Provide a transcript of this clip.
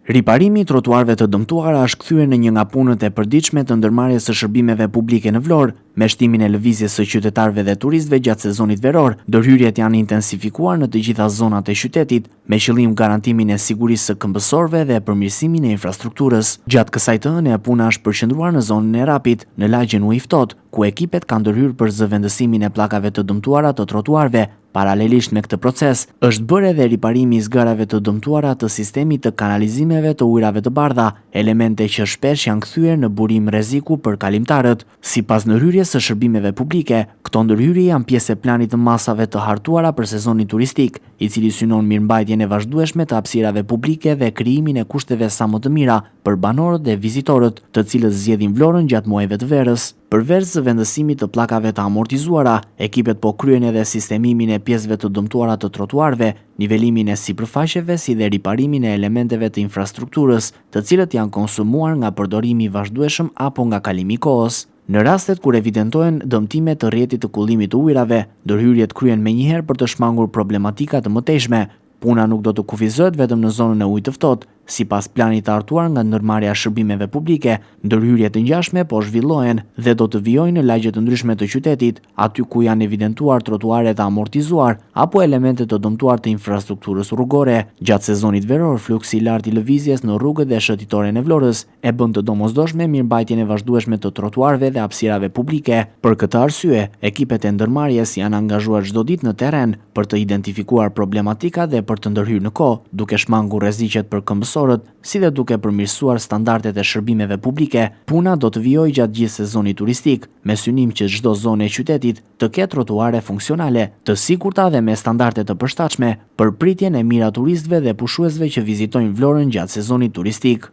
Riparimi i trotuarëve të dëmtuara është kthyer në një nga punët e përditshme të ndërmarrjes së shërbimeve publike në Vlorë. Me shtimin e lëvizjes së qytetarëve dhe turistëve gjatë sezonit veror, ndërhyrjet janë intensifikuar në të gjitha zonat e qytetit, me qëllim garantimin e sigurisë së këmbësorëve dhe përmirësimin e infrastrukturës. Gjatë kësaj të hëne, puna është përqendruar në zonën e Rrapit, në lagjen Uji i Ftohtë, ku ekipet kanë ndërhyrë për zëvendësimin e pllakave të dëmtuara të trotuarëve, Paralelisht me këtë proces, është bërë edhe riparimi i zgarave të dëmtuara të sistemit të kanalizimeve të ujërave të bardha, elemente që shpesh janë kthyer në burim rreziku për kalimtarët. Sipas ndërhyrjes së shërbimeve publike, këto ndërhyrje janë pjesë e planit të masave të hartuara për sezonin turistik, i cili synon mirëmbajtjen e vazhdueshme të hapësirave publike dhe krijimin e kushteve sa më të mira për banorët dhe vizitorët, të cilët zgjedhin Vlorën gjatë muajve të verës. Përveç zëvendësimit të pllakave të amortizuara, ekipet po kryejnë edhe sistemimin e pjesëve të dëmtuara të trotuarëve, nivelimin e sipërfaqeve si dhe riparimin e elementeve të infrastrukturës, të cilët janë konsumuar nga përdorimi i vazhdueshëm apo nga kalimi i kohës. Në rastet kur evidentohen dëmtime të rrjetit të kullimit të ujërave, ndërhyrjet kryhen menjëherë për të shmangur problematika të mëtejshme. Puna nuk do të kufizohet vetëm në zonën e Ujit të Ftohtë. Sipas planit të hartuar nga Ndërmarrja e Shërbimeve Publike, ndërhyrje të ngjashme po zhvillohen dhe do të vijojnë në lagje të ndryshme të qytetit, aty ku janë evidentuar trotuare të amortizuar apo elemente të dëmtuar të infrastrukturës rrugore. Gjatë sezonit veror, fluksi i lartë i lëvizjes në rrugët dhe shëtitoren e Vlorës e bën të domosdoshme mirëmbajtjen e vazhdueshme të trotuarëve dhe hapësirave publike. Për këtë arsye, ekipet e ndërmarrjes janë angazhuar çdo ditë në terren për të identifikuar problematikat dhe për të ndërhyrë në kohë, duke shmangur rreziqet për këmbësorët, si dhe duke përmirësuar standardet e shërbimeve publike. Puna do të vijojë gjatë gjithë sezonit turistik, me synim që çdo zonë e qytetit të ketë trotuare funksionale, të sigurta dhe me standarde të përshtatshme për pritjen e mijëra turistëve dhe pushuesve që vizitojnë Vlorën gjatë sezonit turistik.